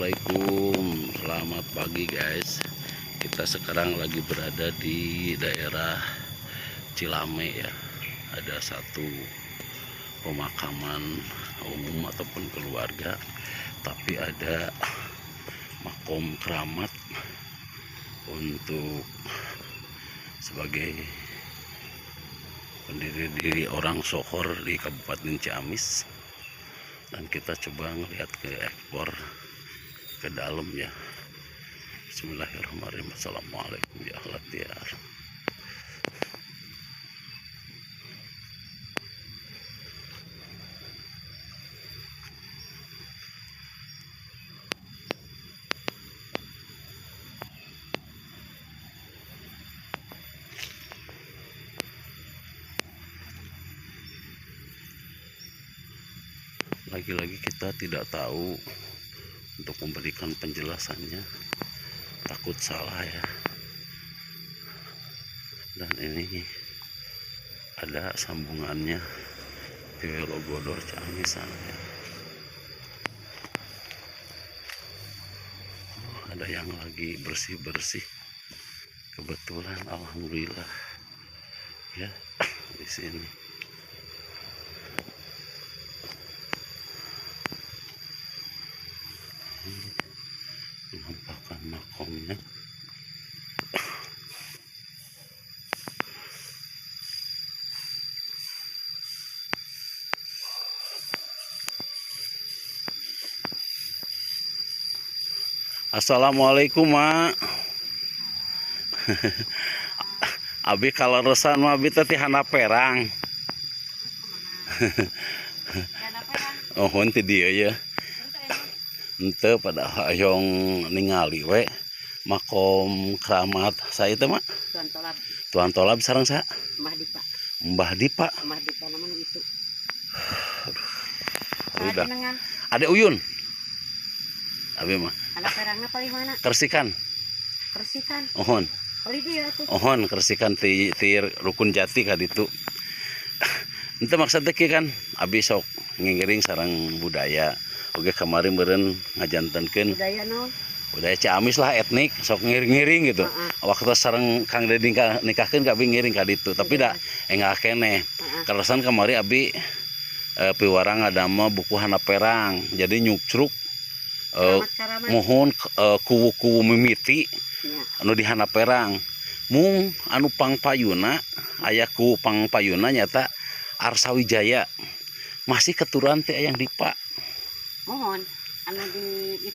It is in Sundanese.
Assalamualaikum, selamat pagi guys. Kita sekarang lagi berada di daerah Cilame ya. Ada satu pemakaman umum ataupun keluarga, tapi ada makom keramat untuk sebagai pendiri-diri orang Sohor di Kabupaten Ciamis. Dan kita coba ngelihat ke ekor ke dalam ya. Bismillahirrahmanirrahim. Assalamualaikum ya ahlat. Lagi-lagi kita tidak tahu untuk memberikan penjelasannya, takut salah ya. Dan ini ada sambungannya ke Logodor Ciamis sana ya. Oh, ada yang lagi bersih-bersih, kebetulan alhamdulillah ya di sini. Menampakkan makomnya. Assalamualaikum mak. Abi kaleresan mah abi teh ti handap perang. Oh, ti dieu ya. Ente pada hayong ningali we makom keramat saya itu mak. Tuan Tolab. Tuan Tolab sareng sa? Mbah Dipa. Mbah Dipa. Mbah Dipa namanya itu. Aduh. Udah. Ada Uyun. Abi mah. Anak perangna paling mana? Kersikan. Kersikan. Ohon. Paling dia tuh. Ohon kersikan ti ti rukun jati ka ditu. Ente maksudnya kieu kan abi sok ngingiring sareng budaya. Oke, kemarin meureun ngajantenkeun budaya naon? Budaya Ciamis lah, etnik sok ngiring-ngiring gitu. Waktu sareng Kang Dedi nikahkeun ka abi ngiring ka ditu, tapi da enggal keneh. Kaleresan kamari abi piwarang ngadamel buku handap perang. Jadi nyukcruk mohon kuwu-kuwu mimiti anu di handap perang. Mung anu pangpayuna aya kuwu pangpayuna nyata Arsawijaya. Masih keturunan teh Eyang Dipa. Mohon anu di